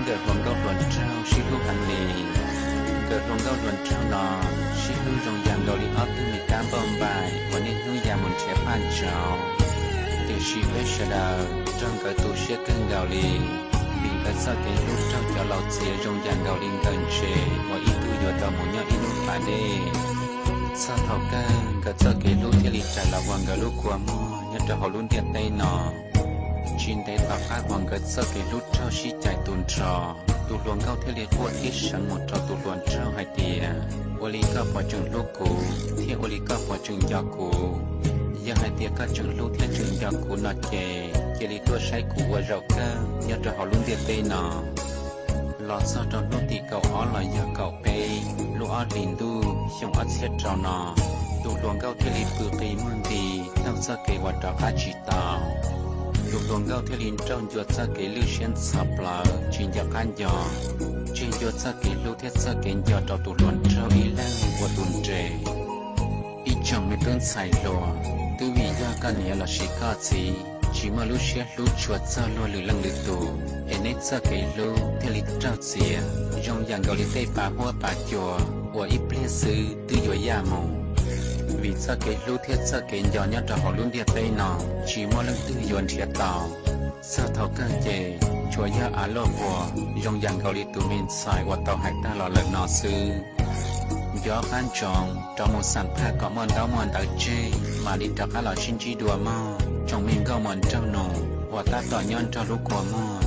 Nkawm hluas nkauj hluas nraug sib hlub heev li. Nkawm hluas nkauj hluas nraug no sib hlub zoo yam nkaus li ob tug me kab npauj npaim uas niaj hnub ya mus nrhiav phaj ntsaum. Tiam sis peb sawv daws raug nkawd tu siab kawg nkaus li, vim nkawd txoj kev hlub raug cov laus txiav zoo yam nkaus li nkawm ntses uas ib tug yuav tau mus nyob ib lub pas dej. Txog thaum kawg nkawd txoj kev hlub thiaj li rais los ua nkawd lub kua muag nyob rau hauv lub ntiaj teb no. Tsis ntev tom qab uas nkawd txoj kev hlub raug sib cais tu nrho, tus hluas nkauj thiaj li quaj tib seev mus rau tus hluas nraug hais tias, ua li koj puas tseem hlub kuv thiab ua li koj puas tseem nco kuv? Yog hais tias koj tseem hlub thiab tseem nco kuv no ces cia li tuaj saib kuv ua zaum kawg nyob rau hauv lub ntiaj teb no. Los txog rau hnub tim kaum ob los yog kaum peb lub ob hlis ntuj xyoo ob txhiab rau no, tus hluas nkauj thiaj li pw qi muag nti taug txoj kev uas rov qab tsis tau. Tus hluas nkauj thiaj li nrauj ncua txoj kev lwj siab ntxhov plawv tsis nco qab nco, tseg ncua txoj kev hlub thiab txoj kev nco rau tus hluas nraug ib leeg ua tus nres. Ib tsoom me tub ntxhais hluas, twb vim yog koj niam lossis koj txiv tsis muaj lub siab hlub tshua txog luag lwm leej lwm tus es neb txoj kev hlub thiaj li raug txiav zoo yam nkaus li tej pa huab pa cua uas ib pliag xwb twb yuav yaj mus. Vim txoj kev hlub thiab txoj kev nco nyob rau hauv lub ntiaj teb no tsis muaj leej twg yuav nrhiav tau. Txog thaum kawg ces tsuas yog av luaj quas zoo yam nkaus li tus me ntxhais uas tau hais tag los lawm no xwb. Nco qab ntsoov rov mus xam phaj kom muaj ntaub muaj ntawv tseg mam li rov qab los sib ntsib dua mog tsoom me nkauj muam nraug nus uas tab tom nyob nrog lub kua muag.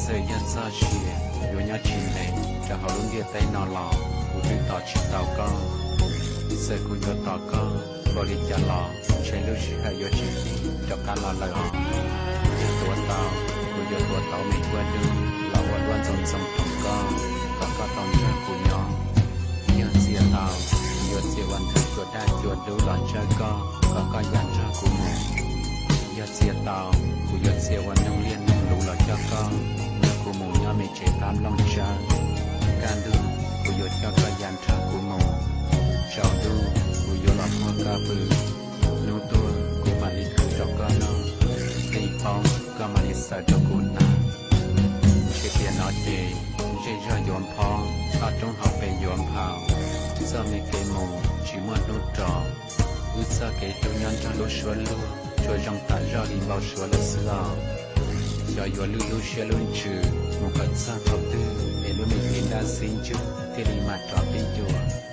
Txawm yog txoj sia yuav nyob tsis ntev rau hauv lub ntiaj teb no los kuv twb tos tsis tau koj. Txawm kuv yuav tos koj npaum li cas los ntshe lub sij hawm yuav tsis tiv rov qab los lawm os. Yog tuav tau, kuv yuav tuav tau me huab dub los ua duab ntxoov ntxoo rau koj, kom koj tau nrog kuv nyob. Yog txia tau, kuv yuav txia ua ntawv cua daj cua dub los ntsawj koj, kom koj ya nrog kuv mus. Yog txia tau, kuv yuav txia ua noog liaj noog luv los coj koj nrog kuv mus nyob me tsev qab nplooj tsawb. Kaj ntug, kuv yuav coj koj ya nrog kuv mus. Tsaus ntuj, kuv yuav los muab koj pw. Hnub tuaj, kuv mam li khwv rau koj noj. Qij poob, koj mam li xaws rau kuv hnav. Tsis tias no ces, zej zog yuav nphob, toj roob hauv pes yuav nphau. Txoj me kev mus tsis muaj hnub rov, wb txoj kev hlub nyob nrog lub suab luag, tsuas zoo tam zoj li npau suav lawm xwb os. Xyov yuav lwj lub siab lub ntsws mus kom txog thaum twg es lub me kev daj xib ntswg thiaj li mam rov pib dua.